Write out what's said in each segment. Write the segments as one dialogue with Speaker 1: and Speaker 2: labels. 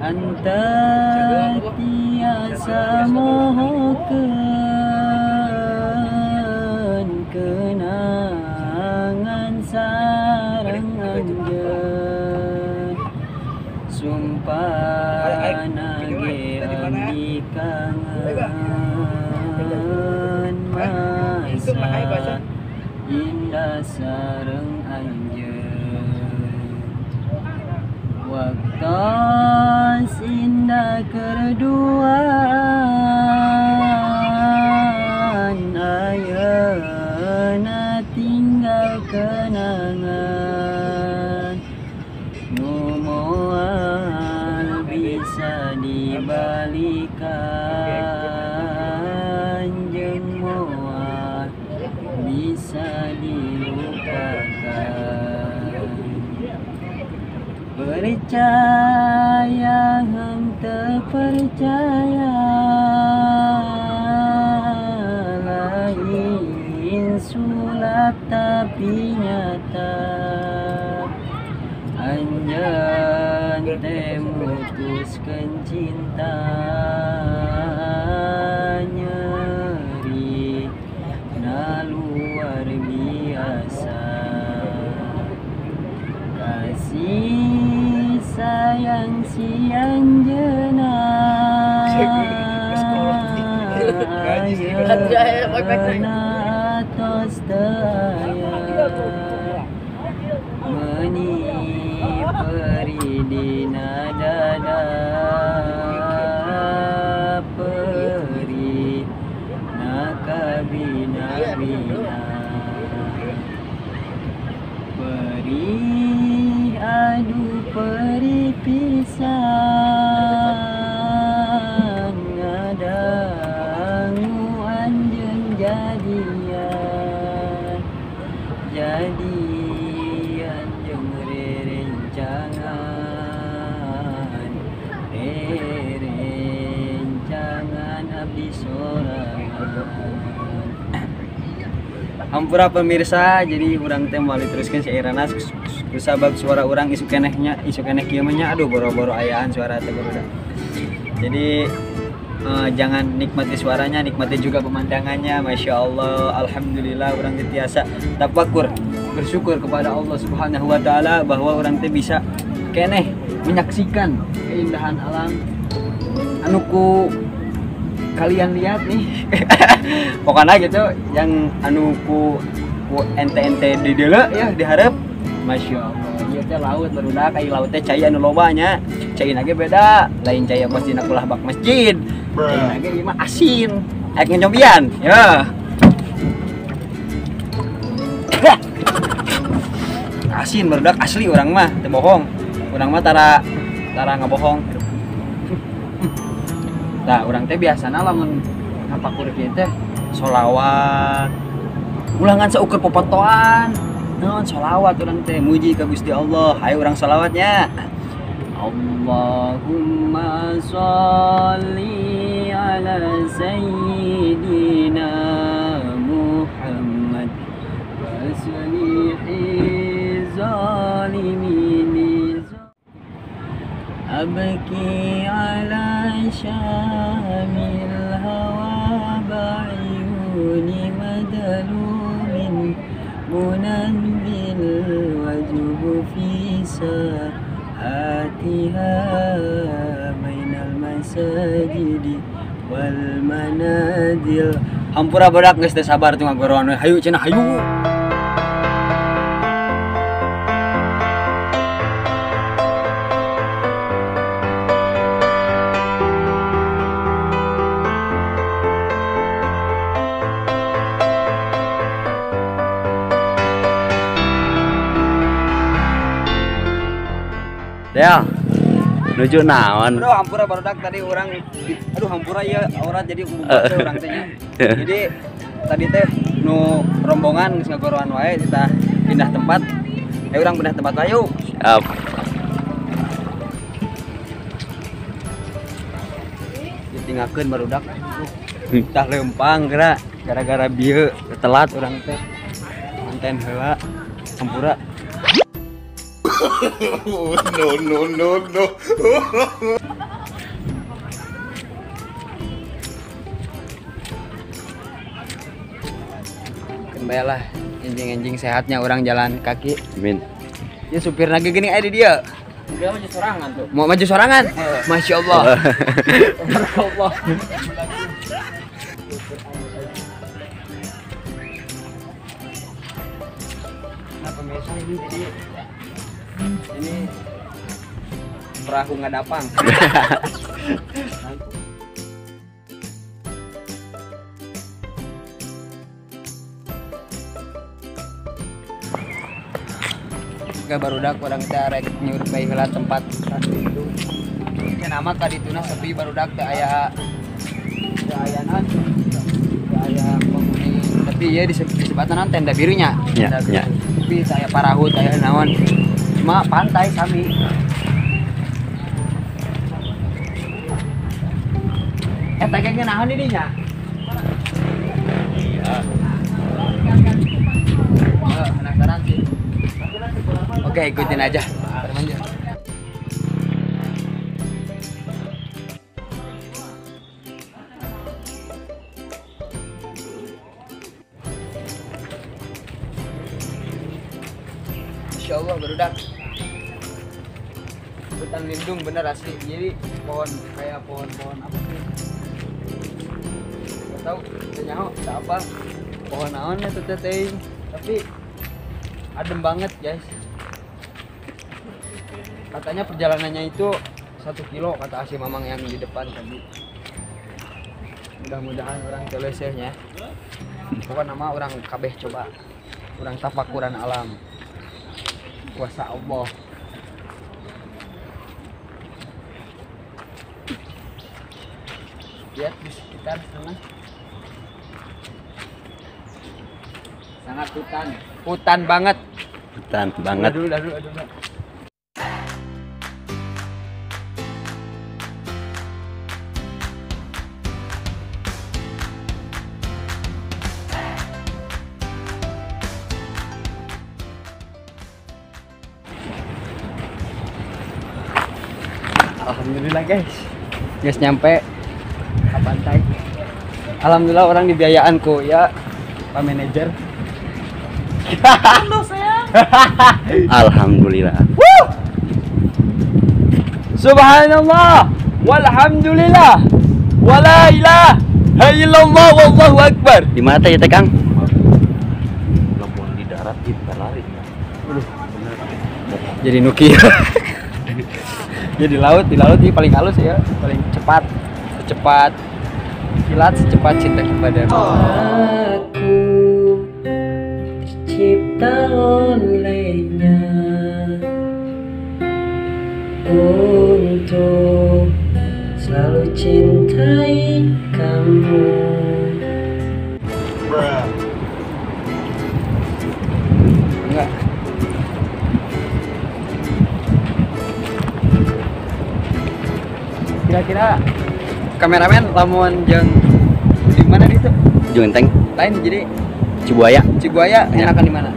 Speaker 1: Anta tiasa mohokeun kenangan sareng anjeun sumpah nage abdi kangen masa indah sareng anjeun waktos indah kerduaan ayeuna tinggal kenangan nu moal bisa dibalikan jeung moal bisa dilupakan. Percaya henteu percaya lain sulap tapi nyata anjeun teh mutuskeun cinta nyeri na luar biasa kasih sayang si anjeuna ayeuna tos teu aya meuni perih dina dada perih na kabina-bina perih aduh perih pisan ngadangu anjeun jadian jadian jeung rerencangan rerencangan abdi sorangan. Hampura pemirsa, jadi urang teh moal diteruskeun syairana kusabab suara urang isuk kenehnya, isuk keneh kieu mah nya aduh boro-boro ayaan suara teh barudak. Jadi jangan nikmati suaranya, nikmati juga pemandangannya. Masya Allah, alhamdulillah urang teh tiasa tafakur, bersyukur kepada Allah Subhanahu wa taala bahwa urang teh bisa keneh menyaksikan keindahan alam anu ku kalian lihat nih. Pokoknya gitu yang anu ku ente-ente di deuleu ya diharap. Masya Allah, ieu teh laut barudak, ai laut teh cai anu loba nya. Cai ge beda, lain cai pas dina kulah bak masjid. Cai ge ieu mah asin. Aek nyobian, ya. Asin barudak asli urang mah, teu bohong. Urang mah tara ngabohong. Nah, urang teh biasana lamun ngapakur kieu teh solawat. Ulangan saukur popotoan. Naon solawat urang teh muji ka Gusti Allah. Hayu urang solawatnya. Allahumma sholli ala sayyidina Muhammad waslihi zalimin أبكي على شام الهوى بعيون مدلوم منبي الوجه في ساحاتها بين المساجد والمنازل. Hampura badak geus teu sabar teu ngagoroan we. Hayu cenah hayu.
Speaker 2: Ya, nuju naon?
Speaker 1: Aduh, hampura barudak tadi orang, aduh hampura ya orang jadi umum orang teh nya. Jadi tadi teh nu rombongan geus ngagoroan wae kita pindah tempat. Ayo urang pindah tempat wae yuk.
Speaker 2: Siap.
Speaker 1: Ditinggalkeun barudak. Tah leumpang geura gara-gara bieu telat urang teh. Manten heula hampura.
Speaker 3: No, no, no, no.
Speaker 1: bae lah. Enjing-enjing sehatnya orang jalan kaki.
Speaker 2: Amin.
Speaker 1: Ya supir lagi gini ada dia.
Speaker 3: Dia maju sorangan tuh.
Speaker 1: Mau maju sorangan? Masya Allah. Allah. Nah pemirsa ini jadi ini perahu ngadapang. Oke barudak urang teh rek nyurvei heula tempat itu. Ya nama ka dituna sepi barudak teh aya naon? Teu aya penghuni. Tapi ieu disebutna naon tenda birunya.
Speaker 2: Ya, ya.
Speaker 1: Tapi teu aya parahu, teu aya naon. Cuma pantai sami. Eta ge naon di dinya?
Speaker 2: Iya.
Speaker 1: Penasaran sih. Oke, ikutin aja. Masya Allah, barudak. Hutan lindung bener asli. Jadi pohon kayak pohon-pohon apa sih? Gak tahu, nyaho, tak apa. Pohon naon itu teh, tapi adem banget, guys. Katanya perjalanannya itu 1 kilo kata si Mamang yang di depan tadi. Mudah-mudahan orang telesehnya. Pokoknya nama orang kabeh coba. Orang tafakuran alam. Kuasa Allah. Lihat di sekitar sana. Sangat hutan. Hutan banget.
Speaker 2: Hutan banget.
Speaker 1: Dulu. Alhamdulillah guys, guys nyampe ke pantai. Alhamdulillah orang dibiayaanku ya Pak Manajer.
Speaker 2: Alhamdulillah.
Speaker 1: Woo! Subhanallah walhamdulillah wala ilaha illallah wallahu akbar.
Speaker 2: Di mana teh Kang? Lamun di darat kita lari.
Speaker 1: Aduh, jadi nuki. Jadi di laut ini paling halus ya, paling cepat, secepat kilat, secepat cinta kepadamu.
Speaker 4: Aku tercipta olehnya untuk selalu cintai kamu.
Speaker 1: Enggak. Kira-kira kameramen lamun jeung di mana itu?
Speaker 2: Junteng.
Speaker 1: Lain jadi
Speaker 2: Cibuaya.
Speaker 1: Cibuaya
Speaker 2: ya.
Speaker 1: Enakan di mana?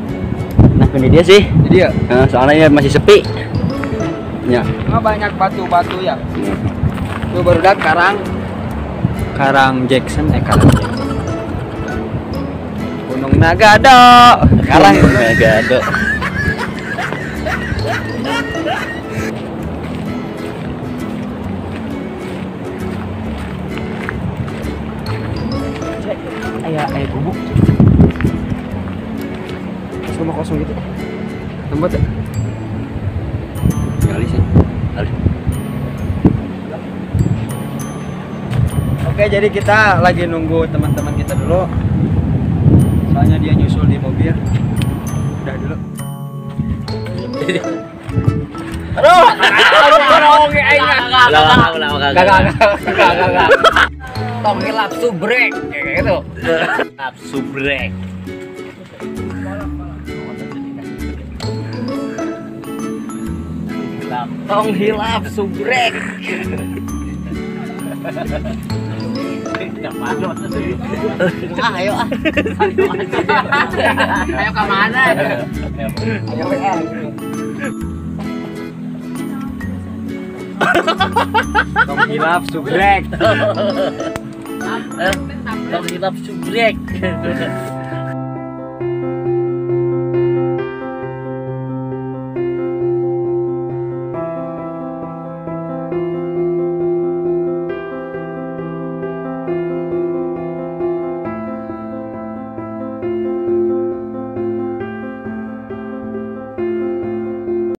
Speaker 2: Enakan di dia sih.
Speaker 1: Di dia.
Speaker 2: Soalnya masih sepi. Ya.
Speaker 1: Cuma banyak batu-batu ya. Tuh barudak karang. Karang Jackson karang Jackson. Gunung Nagado. Karang
Speaker 2: Nagado.
Speaker 1: Aya gubuk. Terus rumah kosong gitu. Tempat ya?
Speaker 2: Kali sih. Kali.
Speaker 1: Oke, jadi kita lagi nunggu teman-teman kita dulu. Soalnya dia nyusul di mobil. Udah dulu. Aduh, enggak.
Speaker 3: Tong hilap subrek kayak gitu. Hilap subrek. Tong hilap subrek. Ayo ah. Ayo ke mana?
Speaker 1: Ayo Tong hilap subrek.
Speaker 3: Tong hilap subrek.